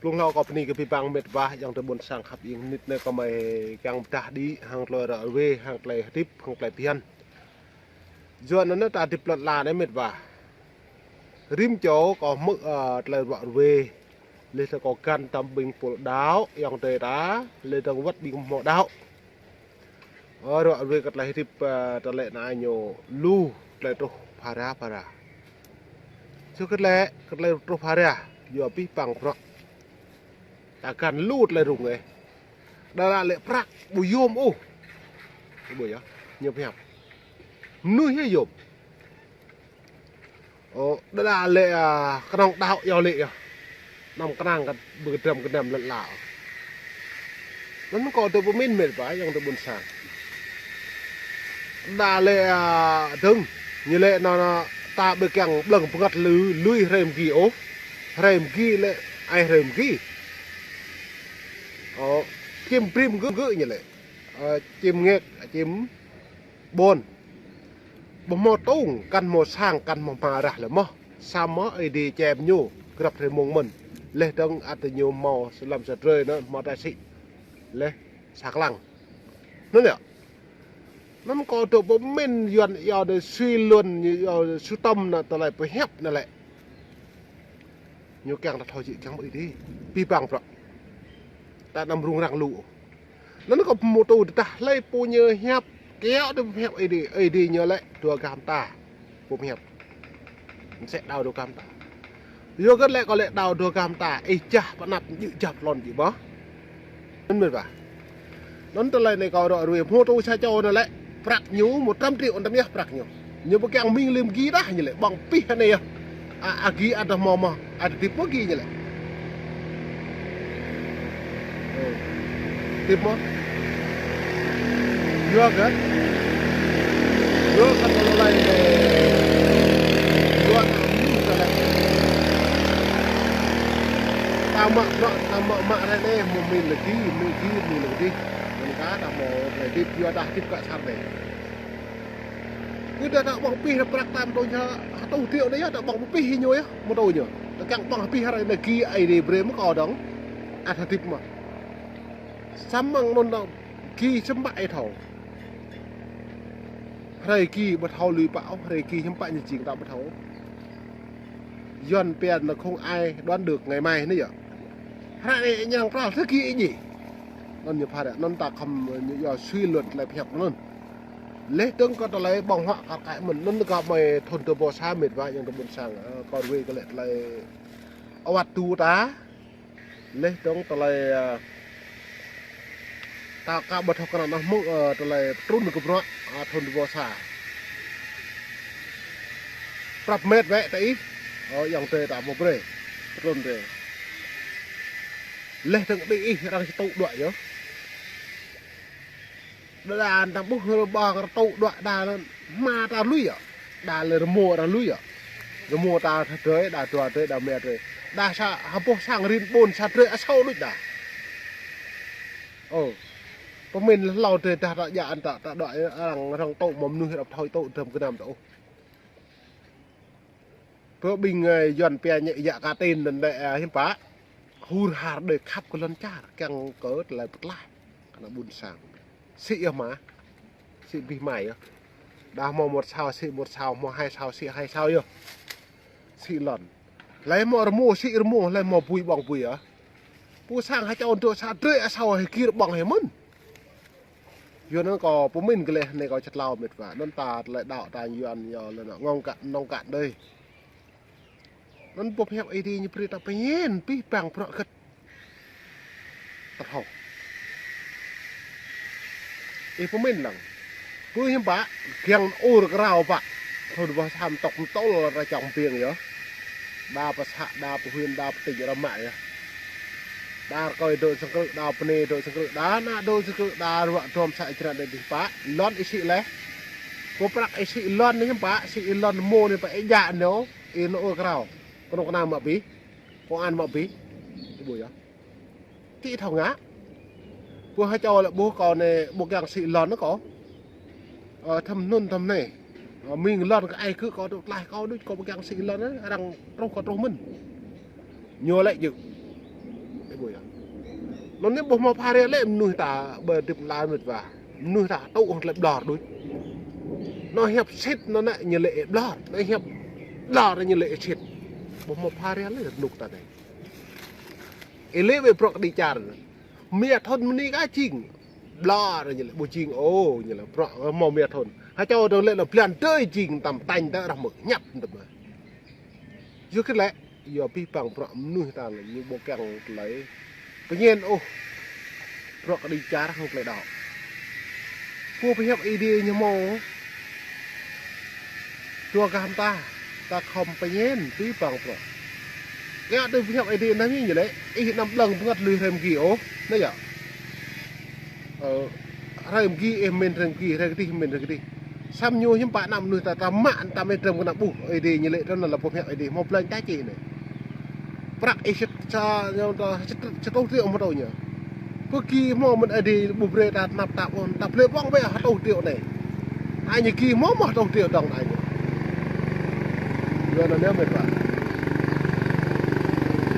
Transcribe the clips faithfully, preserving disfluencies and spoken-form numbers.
Blung hlâo kâo bơni kơ abih bang met wa, ayŏng adơi ƀôn sang khăp ing, mơnit anai kâo mơi kiăng pơdah đĭ hăng tơlơi ră ruai, hăng tơlơi hơdip, hăng tơlơi phiăn. Yua anŭn ta hơdip lŏn ala anai met wa. Rĭm čô kâo hmư̆, ơ, tơlơi ră ruai. Laih dơ̆ng kâo găn tơm ƀing pô đaŏ, ayŏng adơi ta, laih dơ̆ng wơ̆t ƀing hmâo đaŏ. Ơ, ră ruai kơ tơlơi hơdip, ơ, tơlơi anai ñu lu tơlơi truh phara phara. Čơ kơ tơlơi, kơ tơlơi truh phara, yua abih bang bruă. Ta găn lu tơlơi rŭng ĕh. Đa đa lĕ prăk ƀu yôm ôh. Ƀu yơh, ñu pơhiăp. Mơnuih yơh yôm. Ơ, đa đa lĕ, a, kơnơ̆ng đaŏ yơh lĕ yơh. Năm kơnang kơ ƀu kơdrăm kơdrăm lŏn ala. Anŭn kâo tŭ pơmĭn met wa, ayŏng adơi ƀôn sang. Đa lĕ, a, dơ̆ng, ñu lĕ anŭn, anŭn, ta ƀu kiăng blơ̆ng pơngăt lui, lui hrơi mơgi ôh. Hrơi mơgi lĕ, ai hrơi mơgi. Ơ, čim prim gơ̆ gơ̆ ñu lĕ. Ơ, čim ngek, čim ƀôn. Ƀu hmâo tông, kăn hmâo sang, kăn hmâo hma rah lĕ mơh. Samơ̆ Ơi Adai čem ñu, grăp hrơi mông mơ̆n. Laih dơ̆ng ăt ñu hmâo sơlăm sa drơi anŭn hmâo tai sĭ. Laih sa klăng. Anŭn yơh. Anŭn kâo tŭ pơmĭn Yuan yua đơi sui luan, yua sui tơm anŭn tơlơi pơhiăp anŭn lĕ. Ñu kiăng ta thâo jĕ kiăng ƀu Ơi Adai. Abih bang bruă. Ta anăm rŭng răng lu. Anŭn kâo pơmŭt tơdah hlơi pô ñu hiăp, kiaŏ tơlơi pơhiăp Ơi Adai, Ơi Adai ñu lĕ dua gah mơta. Pô pơhiăp. Mơsĕ đaŏ dua gah mơta. Yua kơ lĕ kâo lĕ đaŏ dua gah mơta, ih jah pơ anăp, djơ̆ jah pơ lŏn djơ̆ mơ̆. Anŭn met wa. Anŭn tơlơi anai kâo ră ruai hmâo tŭ sa čô anŭn lĕ, prăk ñu một trăm triệu anŭn tơm yơh prăk ñu. Ñu ƀu kiăng mĭn lĕ mơgi dah ñu lĕ, ƀơ̆ng pih anai yơh. A, a gi ăt hmâo mơ̆, ăt hơdip mơ̆ gi ñu lĕ. Ơ. Hơdip mơ̆. Yua kơ. Yua kơ tơlơi anai. Yua kơ mơnuih ta lĕ. Ta mă, mă, ta mă, mă rai anai, hmâo mĭn lĕ gi, mĭn gi, mĭn lĕ gi. Anŭn kơ ta hmâo tơlơi hơdip, yua dah hơdip kơ sat anai. Kơ ta, ta ƀơ̆ng pih prăk ta mơ̆ tŭ ñu, hơtŭ triệu anai yơh, ta ƀơ̆ng pih ñu yơh, mơ̆ tŭ ñu. Ta kiăng ƀơ̆ng pih rai anai gi Ơi Adai brơi mơ̆ kâo dơ̆ng. Ăt hơdip mơ̆. Samơ̆ anŭn ta gi hiư̆m pă ih thâo. Hrơi gi ƀu thâo lui pă ôh, hrơi gi hiư̆m pă ñu jing ta ƀu thâo. Yuan pia anŭn không ai đoán được ngày mai anai yơh. Hrơi anai ñu arăng pral, hrơi gi ih djai. Anŭn ñu phara, anŭn ta khŏm ñu yua sui luan tơlơi pơhiăp anŭn. Laih dơ̆ng kơ tơlơi ƀơ̆ng huă kar kaĭ mơ̆n, anŭn kơ mơi thun tơ ƀô sa met wa ayŏng adơi ƀôn sang, ơ, kâo ruai kơ lĕ tơlơi awăt tu ta. Laih dơ̆ng tơlơi, ơ, ta ka ƀu thâo kơ anŭn hmư̆, ơ, tơlơi pơtrŭn kơ bruă, ơ, thun tơ ƀô sa. Prăp met wĕ ta ih, ơ, ayŏng adơi ta hmâo brơi, pơtrŭn brơi. Laih dơ̆ng đĭ ih arăng či tŭ đuaĭ yơh. Đa đa anŭn ta ƀuh rơbang rơtŭ đuaĭ đa anŭn hma ta lui yơh. Đa lĕ rơmô ta lui yơh. Rơmô ta sa drơi, đa dua drơi, đa rơma drơi. Đa sa ha boh sang rin ƀôn sa drơi asâo đôč đa. Ơ. Pơmĭn hlâo drơi dah ta djă anŭn ta, ta đuaĭ arăng, arăng tŭ mơ̆ mơnuih rap thâo tŭ dram gơnam ta ôh. Pơ ƀing, ơ, Yuan pia ñu djă kơ tin anŭn lĕ, ơ, hiư̆m pă. Hur har đơi khăp kơ lŏn čar, kiăng kơ tơlơi pơtlaih. Kơ ană ƀôn sang. Sĭ yơh mơ̆. Sĭ abih mai yơh. Đa hmâo một sao, sĭ một sao, hmâo hai sao, sĭ hai sao yơh. Sĭ lŏn. Hlơi hmâo rơmô, sĭ rơmô, hlơi hmâo bui ƀơ̆ng bui yơh. Pô sang ha čô dŏ sa drơi asâo hơgir ƀơ̆ng hĭ mơ̆n. Yua anŭn kâo pơmĭn kơ lĕ anai kâo čơtlâo met wa. Anŭn ta tơlơi đaŏ ta Yuan yơh lĕ anŭn ngŏng kă, nŏng kă đơi. Anŭn pô pơhiăp Ơi Adai ñu brơi ta pơñen abih bang bruă hơget. Ta thâo. Ih pơmĭn lăng. Pơ hiư̆m pă, kiăng ur krao pă. Thun tơ ƀô sa mơ̆ tŏk mơtŭl ra čŏng piêng yơh. Đa pơ să, đa pơ huyện, đa pơ tỉnh ra mă yơh. Đa rơkơi dŏ sơng krư̆, đa pơ anai dŏ sơng krư̆, đa ană dŏ sơng krư̆, đa ruă drom să ih čơnă đơi abih pă. Lŏn ih sĭ laih. Pô prăk ih sĭ lŏn anai hiư̆m pă, sĭ lŏn rơmô anai pă ih djă anai. Ih anŭn ur krao. Kơnuk kơna mă abih. Công an mă abih. Ih ƀuh yơh. Či thâo ngă. Pô ha čô lĕ ƀuh kâo anai ƀu kiăng sĭ lŏn anŭn kâo. Ơ, thâm anŭn thâm anai. Ơ, mĭn lŏn kơ ai kơ kâo tŭ tlaih kâo đôč kâo ƀu kiăng sĭ lŏn anŭn, arăng truh kâo truh mơ̆n. Ñu lĕ djơ̆. Anŭn anai ƀu hmâo phara lĕ mơnuih ta ƀơi hơdip ala met wa. Mơnuih ta tŭ hăng tơlơi ƀlŏr đôč. Anŭn hiăp sĭt anŭn anai ñu lĕ ƀlŏr, anŭn hiăp ƀlŏr ñu lĕ sĭt. Ƀu hmâo phara lĕ rơnŭk ta anai. Ih lĕ ƀơi bruă kơđi čar. Mia thŭn mơni ka jing. Ƀlŏr ñu lĕ ƀu jing ôh, ñu lĕ bruă hmâo mia thŭn. Hơčâo dơ̆ng lĕ anŭn blan tơi jing tam tañ tơ rah mơ̆ ñăp tơ mơ̆. Yua kơ lĕ, yua abih bang bruă mơnuih ta lĕ ñu ƀu kiăng tơlơi pơñen ôh. Bruă kơđi čar hăng tơlơi đaŏ. Pô pơhiăp Ơi Adai ñu hmâo. Dua gah mơta, ta khŏm pơñen abih bang bruă. Yua tơ pơhiăp Ơi Adai anai ñu lĕ, ih anăm lăng bơngăt lui hrơi mơgi ôh, anai yơh. Ơ, hrơi mơgi ih mĭn hrơi mơgi, hrơi kơdih mĭn hrơi kơdih. Samơ̆ ñu hiư̆m pă anăm mơnuih ta, ta mă, ta mĭn trơm kơ anăm ƀuh, Ơi Adai ñu lĕ trơm anŭn lĕ pơhiăp Ơi Adai, hmâo blan čah čih anai. Prăk ih sa, sa, sa, sa, sa rơtuh triệu mơ̆ tơ ñu. Pơgi hmâo mơ̆n Ơi Adai ƀu brơi ta tơnap tap ôh, ta blơi ƀơ̆ng bĕ sa rơtuh triệu anai. Anai ñu gi hmâo mơ̆ sa rơtuh triệu dơ̆ng anai ñu. Yua anŭn anai met wa.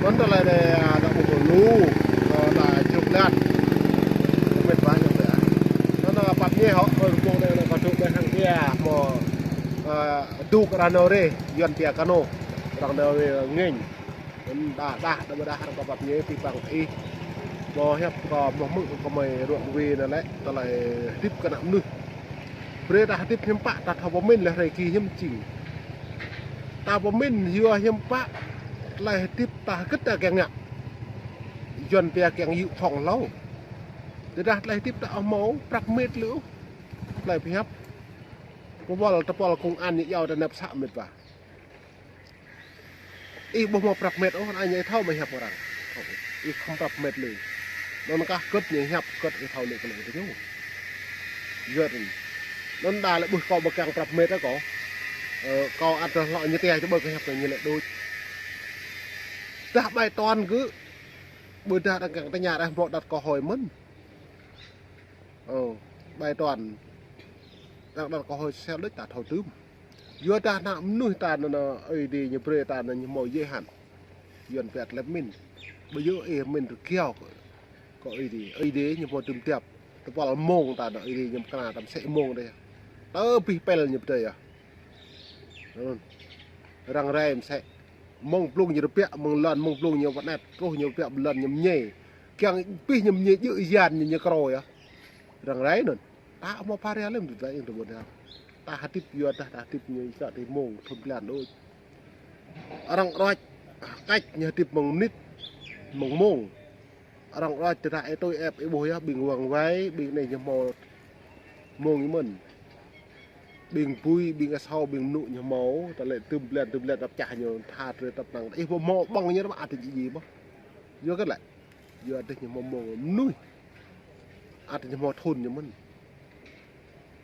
Anŭn tơlơi anai, a, ta ƀuh lu, a, ta čruk dat. Met wa ñu anai. Anŭn anai pap ñe hŏ, ơ, rơbông anai, anŭn ta dŏ ƀơi hăng ia, hmâo, a, dŏ kơ arăng nao rê, Yuan pia kano. Arăng nao rê ngêñ. Anŭn đa đah, đa ƀơdah arăng kơ pap ñe abih bang ih. Hmâo hiăp kơ hmâo hmư̆ kơ gơmơi ruă ruê anai lĕ, tơlơi hơdip kơ ană mơnuih. Brơi ta hơdip hiư̆m pă, ta thâo pơmĭn lĕ hrơi gih hiư̆m jing. Ta pơmĭn yua hiư̆m pă, tơlơi hơdip ta hơgĕt ta kiăng ngă. Yuan pia kiăng yŭ phŏng hlâo. Tơdah tơlơi hơdip ta ƀu hmâo prăk met lĕ ôh. Tơlơi pơhiăp. Pơwăl tơpul kông an ñu iâu ta năp să met wa. Ih ƀu hmâo prăk met ôh, anai ñu ih thâo mơ̆ hiăp arăng. Ih khŏm prăk met lui. Anŭn kah hơgĕt ñu hiăp hơgĕt ih thâo lĕ kơ lĕ tơ ñu. Yua anŭn. Anŭn đa lĕ ƀuh kâo ƀu kiăng prăk met ôh kâo. Ơ, kâo ăt tơlơi hlâo ñu tơña čơ ƀơi kơ hiăp ñu lĕ đôč. Dah bai tuan gơ̆. Ƀôdah arăng kiăng tơña rah ƀô̆ đăt kơ hơi mơ̆n. Ơ, bai tuan. Arăng đăt kơ hơi sel đôč ta thâo tơm. Yua dah ană mơnuih ta anŭn, anŭn, Ơi Adai ñu brơi ta anŭn ñu hmâo giới hạn. Yuan pia tơlơi pơmĭn. Ƀu djơ̆ ih pơmĭn rơgao kơ, kơ Ơi Adai. Ơi Adai ñu hmâo tơm tiap. Tơpul mông ta anŭn Ơi Adai ñu pơkra ta mơsĕ mông dih. Tơ abih pel ñu pơdơi yơh. Anŭn. Răng rai mơsĕ. Mông blung ñu rơpiă, mông lŏn, mông blung ñu pơnet. Truh ñu rơpiă lŏn ñu mơñai. Kiăng abih ñu mơñai djơ̆ yan ñu, ñu krô yơh. Răng rai anŭn. Ta hmâo phara lĕ mơ̆n ta ing tơ ƀôn ta. Ta hơdip yua dah ta hơdip ñu čă ti mông thun blan đôč. Arăng ruăč kač ñu hơdip mơ̆ng mơnit, mơ̆ng mông. Arăng ruăč tơdah ih tui ĕp ih ƀuh yơh, ƀing wang wai, ƀing anai ñu hmâo mông ñu mơ̆n. Ƀing bui, ƀing asâo, ƀing mơnŭ ñu hmâo, tơlơi tơm blan, tơm blan đăp čah ñu tha trơi tăp năng. Ih ƀu hmâo ƀơ̆ng ñu mă ăt ñu ji mơ̆. Yua kơ lĕ. Yua dah ñu hmâo mông mơnuih. Ăt ñu hmâo thun ñu mơ̆n.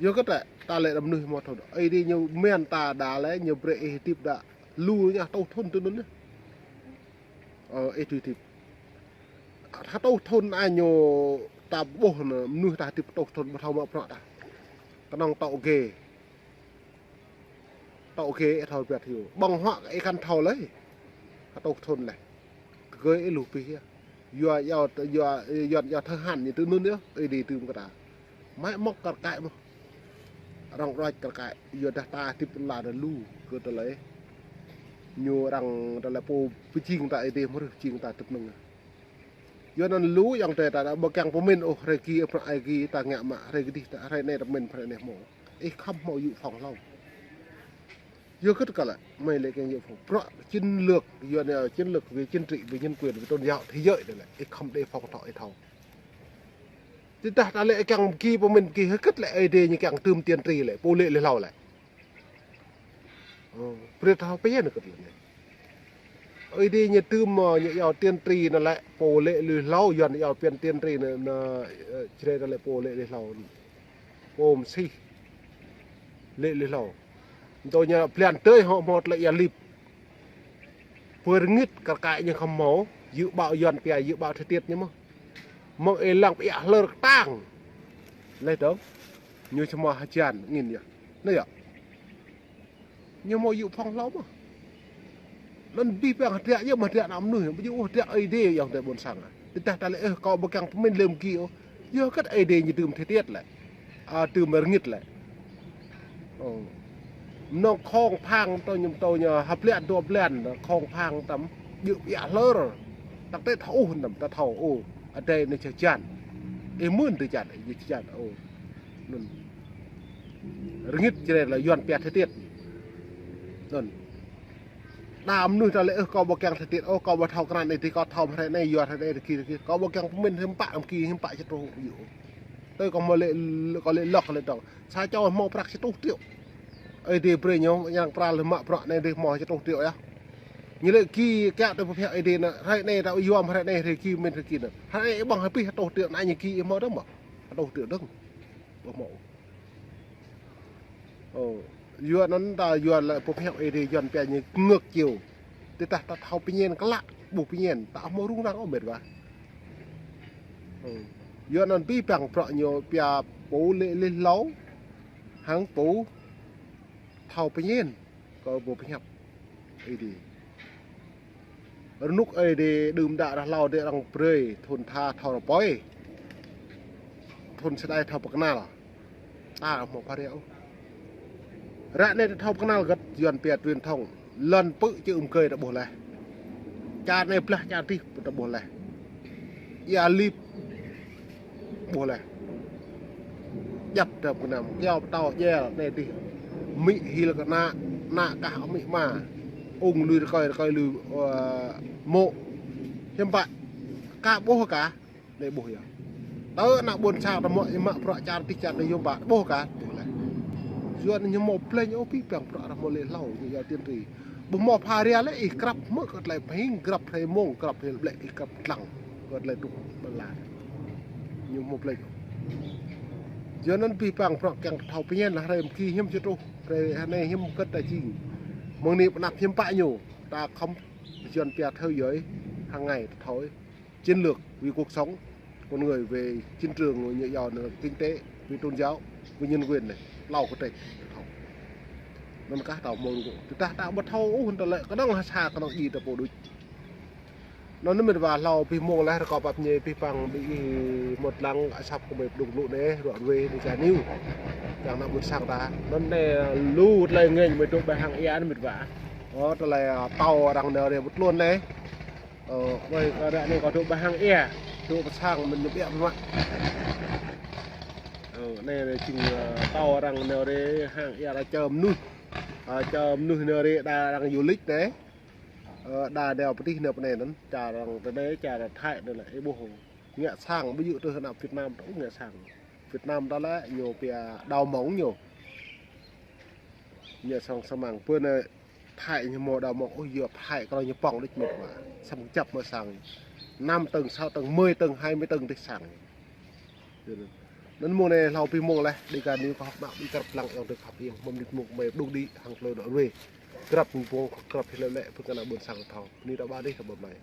Yua kơ ta, ta lĕ đa mơnuih hmâo thun. Ơi Adai ñu mơ̆n ta đa lĕ ñu brơi ih hơdip đa lu ñu sa rơtuh thun tui anŭn yơh. Ơ, ih tui hơdip. Sa rơtuh thun anai ñu ta ƀuh anŭn mơnuih ta hơdip sa rơtuh thun ƀu thâo mă bruă ta. Kơnơ̆ng tŏ gê. Tŏ gê ih thâo biă thiu. Ƀơ̆ng huă ih kăn thâo lơi. Sa rơtuh thun lĕ. Tơgơi ih lu abih yơh. Yua, yua, yua, yua, yua thơ hăn ñu tui anŭn yơh. Ơi Adai tơm kơ ta. Mă mŏk kar kaĭ mơ̆. Arăng ruăč kar kaĭ. Yua dah ta hơdip ala anŭn lu. Kơ tơlơi. Ñu arăng tơlơi pô pơjing ta Ơi Adai mơ̆ rơh pơjing ta tŭp năng. Yua anŭn lu ayŏng adơi ta ƀu kiăng pơmĭn ôh hrơi gih, hrơi gih ta ngă mă, hrơi kơdih ta, hrơi anai ta pơmĭn, hrơi anai hmâo. Ih khŏm hmâo yŭ phŏng hlâo. Yua kơ tơkă lĕ, mơi lĕ kiăng yŭ phŏng. Bruă chiến lược, yua anai chiến lược về chính trị, về nhân quyền, về tôn giáo, thế giới anai lĕ, ih khŏm đei phŏng thŏ ih thâo. Tơdah ta lĕ kiăng gih pơmĭn gih hơgĕt lĕ Ơi Adai ñu kiăng tơm tiên tri lĕ, pô lĕ lui hlâo lĕ. Ơ, brơi ta thâo pơhiăp anŭn kơ tơlơi anai. Ơi Adai ñu tơm, ơ, ñu iâu tiên tri anŭn lĕ, pô lĕ lui hlâo, Yuan iâu pia tiên tri anŭn, anŭn, ơ, Jrai anŭn lĕ pô lĕ lui hlâo. Pô mơsih. Lĕ lui hlâo. Tơ ñu blan tơi hŏ hmâo tơlơi ia lip. Pơrngit kar kaĭ ñu khŏm hmâo, dự báo Yuan pia, dự báo thời tiết ñu mơ̆. Mơ̆ng ih lăng pia hlơr kơtang. Leh dơ̆ng. Ñu či hmâo hơjan angin yơh. Anai yơh. Ñu hmâo yŭ phŏng hlâo mơ̆. Anŭn abih bang hơdră yơh mơ̆ hơdră ană mơnuih, ƀu djơ̆ ôh hơdră Ơi Adai yơh tơ ƀôn sang ah. Tơdah ta lĕ, ơ, kâo ƀu kiăng pơmĭn lơ̆m gih ôh. Yua kơ Ơi Adai ñu dưm tơlơi tiết lĕ. A, dưm rơngit lĕ. Ơ. Mơnơ̆ng khŏng phang tơ ñu, tơ ñu hơplĕ dua blan, khŏng phang tăm, djơ̆ ƀiă hlơr. Tăk tĕt thâo ôh tăm, ta thâo ôh. Adai ñu čơčan. Ih mưn tơčan, ih čơčan, ôh. Anŭn. Rơngit čơrĕ lĕ Yuan pia tơlơi tiết. Anŭn. Đa mơnuih ta lĕ, ơ, kâo ƀu kiăng tơlơi tiết, ơ, kâo ƀu thâo krăn anai, tui kâo thâo hrơi anai, yua hrơi anai, tui ki, tui ki. Kâo ƀu kiăng pơmĭn hiư̆m pă, hiư̆m pă, hiư̆m pă čơtrŭh yơh. Tui kâo hmâo lĕ, kâo lĕ lŏk lĕ dong. Sa čô hmâo prăk čơtrŭh triệu. Ơi Adai brơi ñu, yang pral mă prăk anai dih hmâo čơtrŭh triệu yơh. Ñu lĕ ki kiăng tui pơphiă Ơi Adai anŭn, hrơi anai ta yom, hrơi anai, hrơi ki mĭn, hrơi ki anŭn. Hrơi anai ih ƀơ̆ng hơpih čơtrŭh triệu, anai ñu ki ih hmâo dong ƀơ̆. Čơtrŭh triệu dong. Ƀu hmâo. Ơ, yua anŭn ta yua lĕ pơphiă Ơi Adai Yuan pia ñu ngược chiều. Tơdah ta thâo pơñen klă, ƀuh pơñen, ta hmâo rŭng răng ôh met wa. Ơ, yua anŭn abih bang bruă ñu pia pô lĕ lĕ hlâo, hăng pô thâo pơñen, kơ pô pơhiăp Ơi Adai. Rơnŭk Ơi Adai đưm đă ră hlâo dêh arăng brơi, thŭn tha thâo rơpơi. Thŭn sơđai thâo pơkơnăl. Ta hmâo pha rĕ ôh. Ră anai ta thâo pơkơnăl gơ̆t Yuan pia truyền thông. Lŏn pư̆ čư̆ ưm kơi ta ƀuh laih. Čar anai blah čar adih ta ƀuh laih. Ia lip ƀuh laih. Djăp dơ̆p gơnam, kiao pơtâo djel, anai dih. Amĭ hil kơ ană, ană kah amĭ ama. Ung lui rơkơi, rơkơi lui, ơ, mô̆. Hiư̆m pă. Ka ƀuh ka, anai ƀuh yơh. Tơ ană ƀôn sang ta mă, mă bruă čar adih čar anai hiư̆m pă, ƀuh ka, ƀuh laih. Yua anŭn ñu hmâo plĕnh ôh abih bang bruă arăng hmâo lĕ hlâo, ñu yua tiên tri. Ƀu hmâo pha rĕ lĕ ih krăp mơ̆ kơ tơlơi pơhing, krăp hrơi mông, krăp hrơi ƀlĕ, ih krăp tlăng kơ tơlơi truh ƀơi lăn. Ñu hmâo plĕnh. Yua anŭn abih bang bruă kiăng thâo pơñen lĕ hrơi mơ̆ng ki hiư̆m čơtrŭh, hrơi anai hiư̆m kơ̆t ta jing. Mơ̆ng anai pơ anăp hiư̆m pă ñu, ta khŏm Yuan pia theo dõi hàng ngày thôi. Chiến lược vì cuộc sống con người, về chiến trường, ñu yua anŭn kinh tế, vì tôn giáo, vì nhân quyền anai, hlâo kơ tĕč. Anŭn kah ta hmâo rŭng. Tơdah ta ƀu thâo ôh, ta lĕ kơnơ̆ng ha sa kơnơ̆ng djai ta pô đôč. Anŭn met wa hlâo abih mông laih rơkâo pap ñe abih bang ƀing ih mŭt lăng asăp kơ mơi pơdŏng lu anai, ruă ruê anai čar New. Kiăng ană ƀôn sang ta. Anŭn anai lu tơlơi ngĕnh mơi dŏ ƀơi hang ia anŭn met wa. Ơ, tơlơi, ơ, pâo arăng nao rê ƀu tluôn anai. Ơ, ƀơi kơ ră anai kâo dŏ ƀơi hang ia, dŏ pơ sang mơ̆n ñu ƀiă mơ̆. Ơ, anai, anai jing, ơ, pâo arăng nao rê hang ia, arăng čơ mơnuih. Ơ, čơ mơnuih nao rê đa arăng du lịch anai. Ơ, đa nao pơ adih nao pơ anai anŭn, čar arăng tơ anai, čar Thái anŭn lĕ, ih ƀuh. Ngă sang, ƀu djơ̆ tơl ană Việt Nam ta ngă sang. Việt Nam ta lĕ, ñu pia đào mỏng ñu. Ngă sang samăng, pơ anai, Thái ñu hmâo đào mỏng, ôh, yua Thái kơ ñu pŏng đôč met wa. Samơ̆ čăp mă sang. Năm tầng, sáu tầng, mười tầng, hai mươi tầng dêh sang. Anŭn mông anai hlâo abih mông laih, Dega News kơ hŏk mă ƀing krăp lăng ayŏng adơi khăp iêng, mơ̆ng mơnit mông mơi pơdŏng đĭ hăng tơlơi dŏ ruê. Krăp mơ̆ng pô, krăp hil lĕ, pơkơnăl ƀôn sang thâo. Anai ta ƀă dêh, ta ƀă mơi.